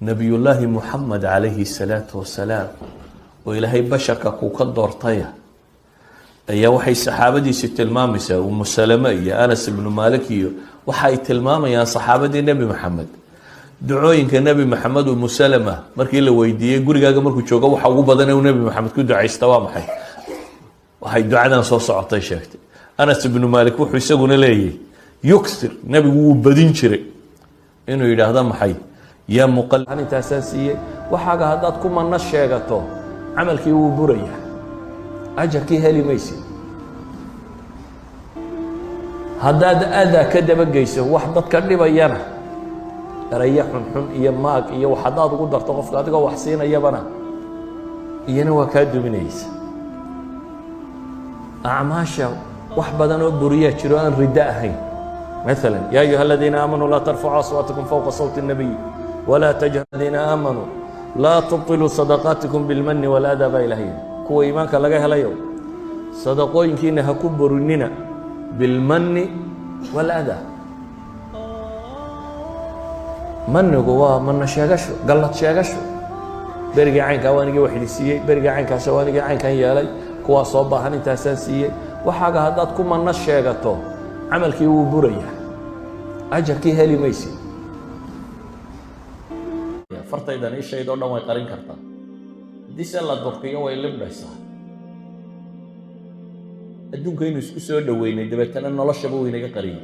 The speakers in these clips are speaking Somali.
Nebiyullaahi Muxamed calayhi salaatu wasalaam, oo Ilaahay basharka kuu ka doortaya, ayaa waxay saxaabadiisi tilmaamaysaa, Umu Salame iyo Anas Ibnu Maalik iyo waxa ay tilmaamayaan saxaabadii Nebi Maxamed, ducooyinka Nebi Maxamed. Umu Salama markii la weydiiyey, "Gurigaaga markuu joogo waxa ugu badan uu Nebi Maxamed ku ducaysta waa maxay?" waxay ducadan soo socotay sheegtay. Anas Ibnu Maalik wuxuu isaguna leeyahy, yukthir, nebigu wuu badin jiray inuu yidhaahdo maxay? Yaa muqal intaasaan siiyey. Waxaaga haddaad ku manno sheegato, camalkii wuu burayaa, ajarkii heli maysid. Haddaad adaa ka dabageyso, wax dadka dhibayana, erayo xunxun iyo maag iyo wax haddaad ugu darto qofka adigoo wax siinayabana, iyana waa kaa duminaysa. Acmaasha wax badan oo buriyaa jiro aan riddo ahayn. Maala, يا أيها الذين آمنوا لا ترفعوا أصواتكم فوق صوت النبي ولا تجهروا، الذين آمنوا لا تبطلوا صدقاتكم بالمن والأذى baa Ilahay. Kuwa iimaanka laga helayo, sadaqooyinkiina ha ku burinina بالمن والأذى. Manigu waa mana sheegasho, gallad sheegasho. Berigii caynkaa waa anigii wax idin siiyey, berigii caynkaas waa anigii caynkan yeelay, kuwaa soo baahan intaasaan siiyey. Waxaaga haddaad ku manno sheegato, camalkii wuu burayaa, ajarkii heli maysid. Fartaydan ishaydoo dhan way qarin kartaa, haddii se la durkiyo way libdhaysaa. Adduunkaynu isku soo dhoweynay, dabeetana noloshaba waynaga qariyey.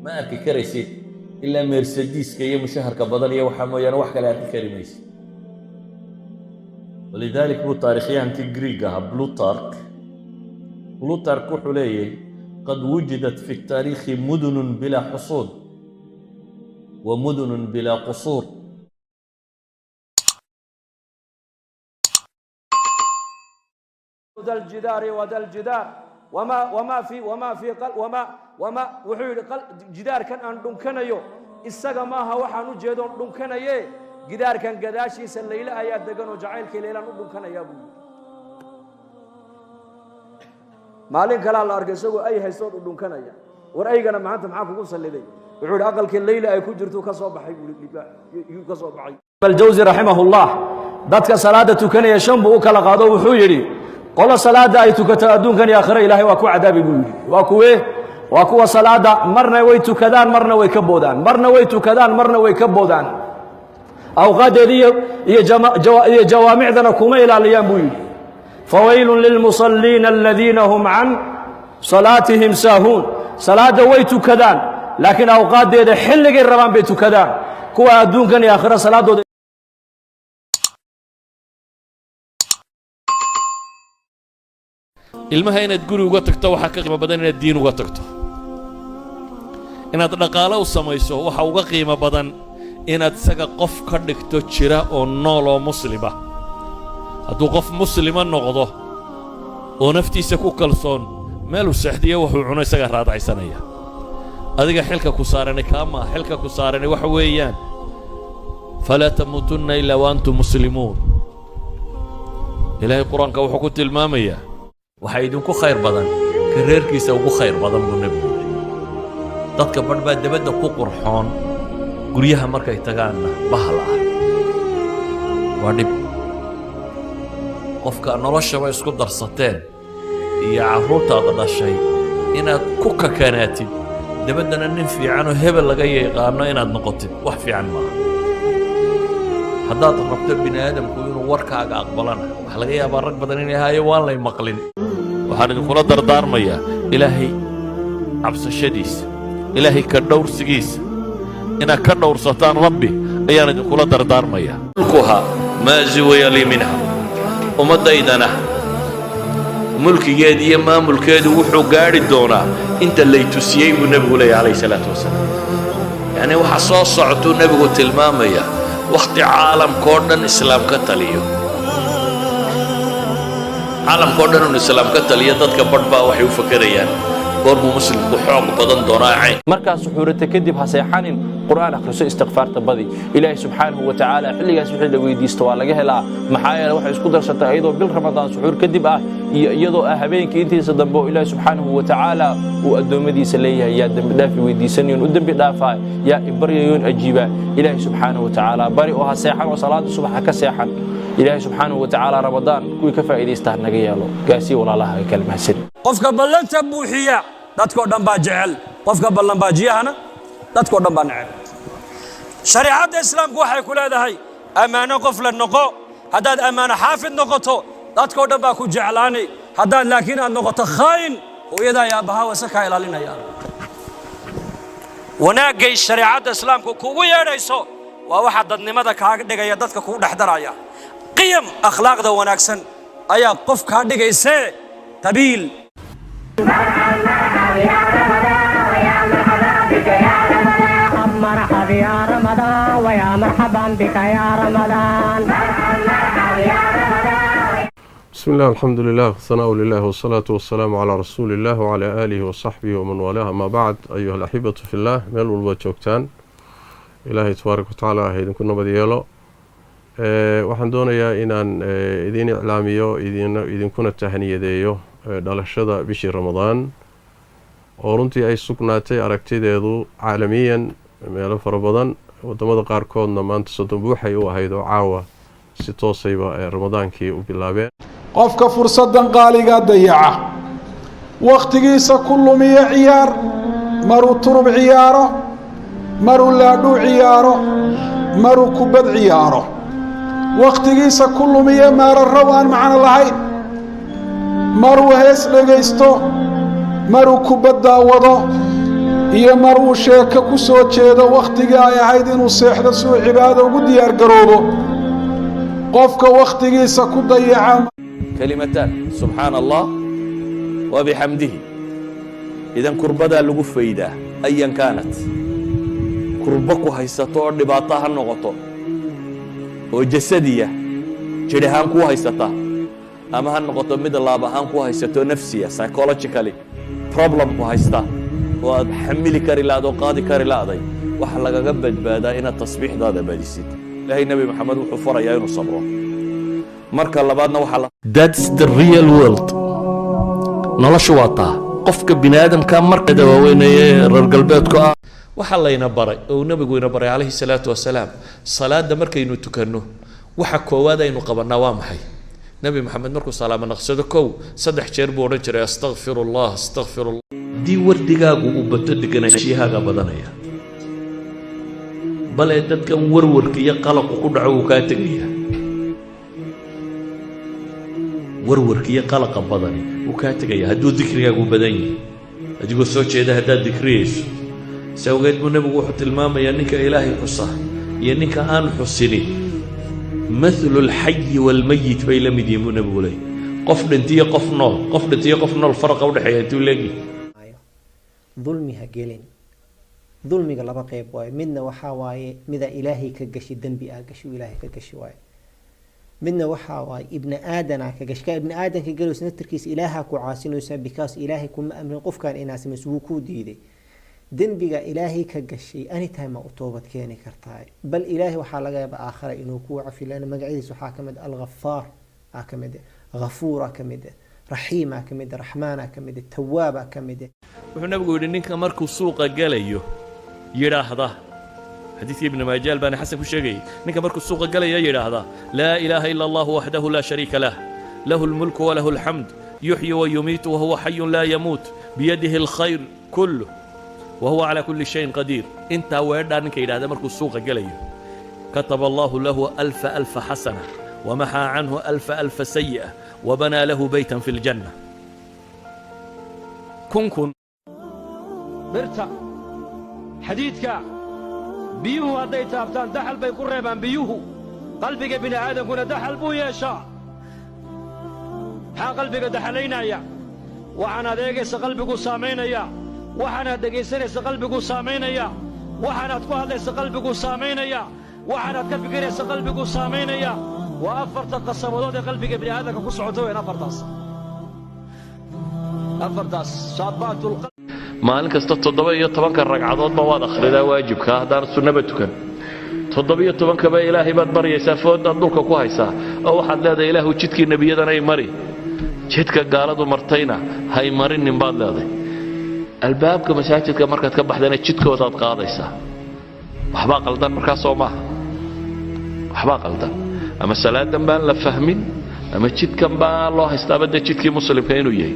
Ma arki karaysid ilaa Mercedeska iyo mushaharka badan iyo waxaa mooyaane, wax kale arki kari maysid. ولذلك buu taarikhyahankii Greeg ahaa Plutarch, Plutarch wuxuu leeyahy: قد وجدت في التاريخ مدن بلا حصون ومدن بلا قصور. ذا الجدار وذا الجدار وما في وما wuxuu yidhi gidaarkan aan dhunkanayo isaga maaha waxaan u jeedoon dhunkanaye, gidaarkan gadaashiisa Layle ayaa degan oo jacaylkii Laylaan u dhunkanayaa, buu yidhi. Maalin kalaa la arkay isagoo ay haystoon u dhunkanaya. "War, aygana maanta maxaa kugu salliday?" Wuxuu yidhi, "Aqalkii Layla ay ku jirto ka soo baxay," buu yuu ka soo baxay. Aljawsi raximahullah dadka salaada tukanaya shan buu u kala qaado. Wuxuu yidhi, qolo salaada ay tukato adduunkan iyo aakhiro Ilaahay waa ku cadaabi, buu yidhi. Waa kuwee? Waa kuwa salaada marna way tukadaan, marna way ka boodaan, marna way tukadaan, marna way ka boodaan, awqaaddeeda iyo jawaamicdana kuma ilaaliyaan, buu yidhi. فويل للمصلين الذين هم عن صلاتهم ساهون. Salaadda way tukadaan, laakiin awqaaddeeda xilligay rabaan bay tukadaan. Kuwa adduunkan iyo aakhiro salaadooda Ilmaha inaad guri uga tagto waxaa ka qiimo badan inaad diin uga tagto. Inaad dhaqaalo u samayso waxa uga qiimo badan inaad isaga qof ka dhigto jira oo nool oo muslima. Hadduu qof muslima noqdo oo naftiisa ku kalsoon, meeluu seexdiyo wuxuu cuno isagaa raadacaysanaya. Adiga xilka ku saarani kaa maa. Xilka ku saarani waxa weeyaan: فلا تموتن إلا وأنتم مسلمون. Ilaahay Qur-aanka wuxuu ku tilmaamayaa, waxaa idinku khayr badan ka reerkiisa ugu khayr badan, buu Nebigu yidhi. Dadka badh baa debadda ku qurxoon, guryaha markay tagaanna bahal ah. Waa dhib. Qofka noloshaba isku darsateen iyo carruurtaada dhashay inaad ku kakanaatid, dabaddana nin fiicanoo hebel laga yaqaano inaad noqotid, wax fiican maaha. Haddaad rabto bini aadamku inuu warkaaga aqbalana, waxaa laga yaabaa rag badan inay ahaayo waan lay maqlin. Waxaan idinkula dardaarmayaa Ilaahay cabsashadiisa, Ilaahay ka dhowrsigiisa. Inaad ka dhowrsataan Rabbi ayaan idinkula dardaarmayaa. ملكها ما زوي لي منها. Ummaddaydana mulkigeed iyo maamulkeedu wuxuu gaadhi doonaa inta lay tusiyey, buu Nebigu leeyahy calayhi salaatu wasalaam. Yacni waxa soo socotuu Nebigu tilmaamaya wakhti caalamkoo dhan Islaam ka taliyo, caalamkao dhan inu Islaam ka taliyo. Dadka badh baa waxay u fakerayaan goormuu Muslimku xoog badan doonaa cayn. Markaa suxuurata kadib ha seexanin. Qur'aan akhriso, istikfaarta badi. Ilaahay subxaanahu wa tacaala xilligaas wixii la weydiisto waa laga helaa. Maxaa yeele, waxay isku darsatay iyadoo bil Ramadaan suxuur kadib ah iyo iyadoo ah habeenkii intiisa dambe oo Ilaahay subxaanahu wa tacaala uu addoommadiisa leeyahay: yaa dembi dhaafi weydiisanayoon u dembi dhaafaa? Yaa ibaryayoon ajiibaa? Ilaahay subxaanahu wa tacaala bari oo ha seexan oo salaada subax ha ka seexan. Ilaahay subxaanahu wa tacaala Ramadaan kuwii ka faa'iidaysta ha naga yeelo. Gaasii walaalaha kala mahadsan. Qofka ballanta buuxiya dadkoo dhan baa jecel, qofka ballanbaajiyahana dadkoo dhan baa neceb. Shareecadda Islaamku waxay ku leedahay ammaano qof la noqo. Haddaad ammaano xaafid noqoto, dadkoo dhan baa ku jeclaani. Haddaad laakiin aad noqoto khaayin, hooyadaa iyo aabbahaa wase kaa ilaalinayaan. Wanaaggay shareecadda Islaamku kugu yeedhayso waa waxa dadnimada kaaga dhigaya, dadka kugu dhex daraya. Qiyam akhlaaqda wanaagsan ayaa qof kaa dhigaysee qabiil. مرحب يا رمضان ويا مرحبا بك يا رمضان. مرحب يا رمضان ويا مرحبا بك يا رمضان. مرحب يا رمضان. بسم الله، الحمد لله، والثناء لله، والصلاة والسلام على رسول الله وعلى آله وصحبه ومن والاه، أما بعد. أيها الأحبة في الله، meel walba joogtaan, Ilaahay tabaaraka watacaala ha idinku nabad yeelo. Waxaan doonayaa inaan idiin iclaamiyo, idinkuna tahniyadeeyo dhalashada bishii Ramadaan oo runtii ay sugnaatay aragtideedu caalamiyan meelo fara badan, wadamada qaarkoodna maanta 30 buuxay u ahayd oo caawa si toosayba Ramadaankii u bilaabeen. Qofka fursaddan qaaligaa dayaca, wakhtigiisa ku lumiya ciyaar, maruu turub ciyaaro, maruu laadhuu ciyaaro, maruu kubad ciyaaro, wakhtigiisa ku lumiya maararrow aan macno lahayn, maruu hees dhegaysto, maruu kubad daawado iyo mar uu sheeko ku soo jeedo wakhtigii ay ahayd inuu seexdo si uu cibaadada ugu diyaar garoobo, qofka wakhtigiisa ku dayaca كلمتان: سبحان الله وبحمده. Idan kurbadaa lagu faydaa, أيا كانت kurbo ku haysato oo dhibaato ha noqoto oo jasadiya, jidh ahaan ku haysata, ama ha noqoto mid laab ahaan ku haysato, nafsiya, psychologically problem ku haysta oo aad xamili kari la'ad oo qaadi kari la'day, waxaa lagaga badbaadaa inaad tasbiixdaada badisid. Ilaahay Nebi Maxamed wuxuu farayaa inuu sabro. Marka labaadna waxaa That's the real world. Noloshu waa taa. Qofka bini aadamka markada waaweyneye reer galbeedku ah, waxaa layna baray oo uu Nebigu ina baray calayhi salaatu wasalaam, salaada markaynu tukanno waxa koowaad aynu qabannaa waa maxay? Nebi Maxamed markuu salaamo naqsado, kow saddex jeer buu odhan jiray: "Astaqfir Allah, astaqfir Allah." Haddii wardigaagu uu bato, deganaanshiyahaga badanaya, bale dadkan warwarka iyo qalaqu ku dhaco wuu kaa tegaya. Warwarka iyo qalaqa badani wuu kaa tegaya hadduu dikrigaagu badan yahay, adigoo soo jeeda haddaad dikriyayso. Si awgeed buu Nebigu wuxuu tilmaamayaa ninka Ilaahay xusa iyo ninka aan xusini مثل الحي والميت bay la mid yihiin buu Nebigu leeyay. Qof dhintiyo qof nool, qof dhintiyo qof nool faraqa udhexeeya intuu leegyahy? Dulmi ha gelin. Dulmiga laba qeyb waayo. Midna waxaa waaye mida Ilaahay ka gashi, dembi aa gashi uu Ilaahay ka gashi waayo. Midna waxaa waaye ibni aadanaa ka gashi. Ka ibni aadanka galaysa naftarkiisa Ilaahaa ku caasinaysaa, because Ilaahay kuma amrin qofkan inaa samayso, wuu kuu diiday. Dembiga Ilaahay ka gashay anytime ma u toobad keeni kartaa, bal Ilaahay waxaa laga yaabaa aakhara inuu kuu cafi, lana magacyadiisa waxaa kamid ah Alghafaar aa kamid ah, Ghafuur aa kamid ah, Raxiim aa kamid ah, Raxmaan aa kamid ah, Tawaab aa kamid ah. Wuxuu Nabigu yidhi: ninka markuu suuqa gelayo yidhaahda, xadiidkii Ibnu Maaja, Albaani xasan ku sheegayay, ninka markuu suuqa gelaya yidhaahda: "لا إله إلا الله وحده لا شريك له، له الملك وله الحمد، يحيي ويميت وهو حي لا يموت، بيده الخير كله وهو على كل شيء قدير." Intaa weedhaa ninka yidhahda markuu suuqa gelayo, كتب الله له ألف ألف حسنة ومحى عنه ألف ألف سيئة وبنى له بيتا في الجنة. Kun kun. Birta xadiidka biyuhu hadday taabtaan daxal bay ku reebaan biyuhu. Qalbiga bini aadamkuna daxal buu yeeshaa. Maxaa qalbiga daxalaynaya? Waxaanaad eegaysa qalbiguu saamaynaya, waxaanaad dhegaysanaysa qalbiguu saamaynaya, waxaanaad ku hadlaysa qalbiguu saamaynaya, waxaanaad ka fikiraysa qalbiguu saamaynaya. Waa afarta qasabadood ee qalbiga bini aadamka ku socota weyn, afartaas, afartaas shaabaatul. Maalin kasta 17-ka ragcadoodba waad akhridaa waajibka, haddaan sunnaba tukan. 17-kaba Ilaahay baad baryaysaa, foodaad dhulka ku haysaa oo waxaad leedahay, "Ilaahu, jidkii nebiyadanay mari, jidka gaaladu martayna hay marinin," baad leedahay. Albaabka masaajidka markaad ka baxdana jidkoodaad qaadaysaa. Waxbaa qaldan markaas, soo maaha? Waxbaa qaldan. Ama salaadan baan la fahmin, ama jidkan baa loo haystaaba dee jidkii muslimka inuu yahay.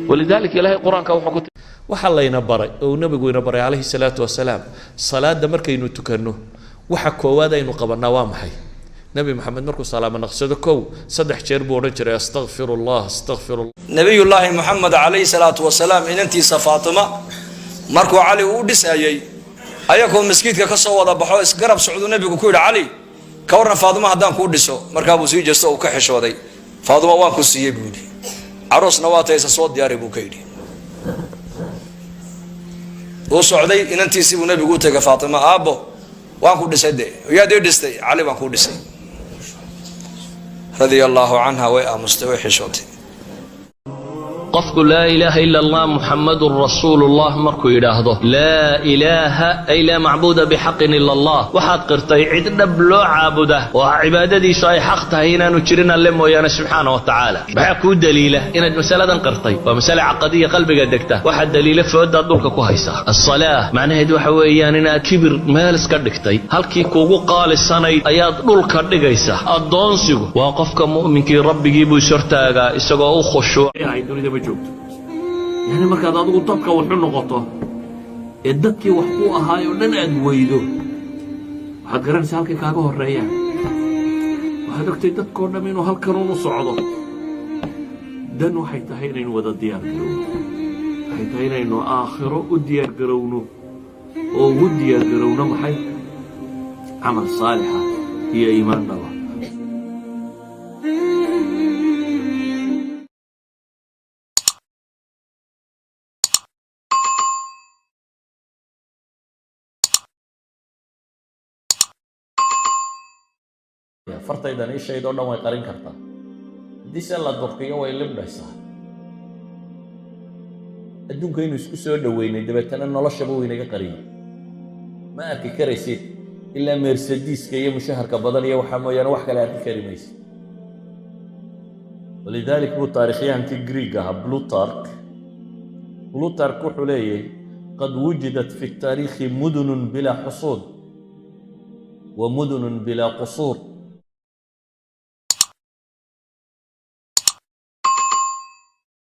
ولذلك Ilaahay Qur-aanka wuxuu ku waxaa layna baray oo uu nabigu ina baray calayhi salaatu wasalaam, salaada markaynu tukanno waxa koowaad aynu qabannaa waa maxay? Nebi Maxamed markuu salaamo naqsado, kow saddex jeer buu odhan jiray, "Astaqfir Allah, astaqfir Allah." Nabiyullaahi Moxamed calayhi salaatu wasalaam inantiisa Faatima markuu Cali uu u dhisayey, ayagoo maskiidka ka soo wada baxo, isgarab socduu nabigu ku yidhi, "Cali, ka warran Faatimo haddaan kuu dhiso?" Markaa buu sii jeesto, uu ka xishooday. "Faatimo waan ku siiyey," buu yidhi, "caroosna waa taysa, soo diyaari," buu ka yidhi. Uu socday, inantiisii buu nabigu u tegay, "Faatima, aabbo, waan ku dhisay." "De yaad ii dhistay?" "Cali baan kuu dhisay," radia Allahu canha. Way aamustay, way xishootay. Qofku "Laa ilaaha ila Allah, Muxammadun rasuulullah" markuu yidhaahdo, laa ilaaha ay laa macbuuda bixaqin ila Allah, waxaad qirtay cid dhab loo caabuda oo cibaadadiisu ay xaq tahay inaanu jirin Alle mooyaane, subxaana wa tacaala. Maxaa kuu daliila inaad masaladan qirtay? Waa masale caqadiya, qalbiga degta. Waxaa daliila foodaad dhulka ku haysaa. Asalaa macnaheed waxa weeyaan inaad kibir meel iska dhigtay, halkii kuugu qaalisanayd ayaad dhulka dhigaysaa. Addoonsigu waa qofka mu'minkii rabbigii buu ishortaagaa isagoo u khushuuc. Ay dunida ma joogto. Yani markaad adigu dadka waxu noqoto ee dadkii wax ku ahaayoo dhan aad weydo, waxaad garanaysaa halkay kaaga horreeyaan. Waxaad ogtay dadkoo dham inuu halkan unu socdo. Dan waxay tahay inaynu wada diyaar garowno, waxay tahay inaynu aakhiro u diyaar garowno oo ugu diyaar garowno maxay? Camal saalixa iyo iimaan dhaba. Fartaydan ishaydoo dhan way qarin kartaa, haddii se la durkiyo way libdhaysaa. Adduunka inuu isku soo dhoweynay, dabeetana noloshaba waynaga qariyey. Ma arki karaysid ilaa Mercedeska iyo mushaharka badan iyo waxaa mooyaane, wax kale arki kari maysid. ولذلك buu taarikhyahankii Greeg ahaa Plutarch, Plutarch wuxuu leeyahy, "قد وجدت في التاريخ مدن بلا حصون ومدن بلا قصور."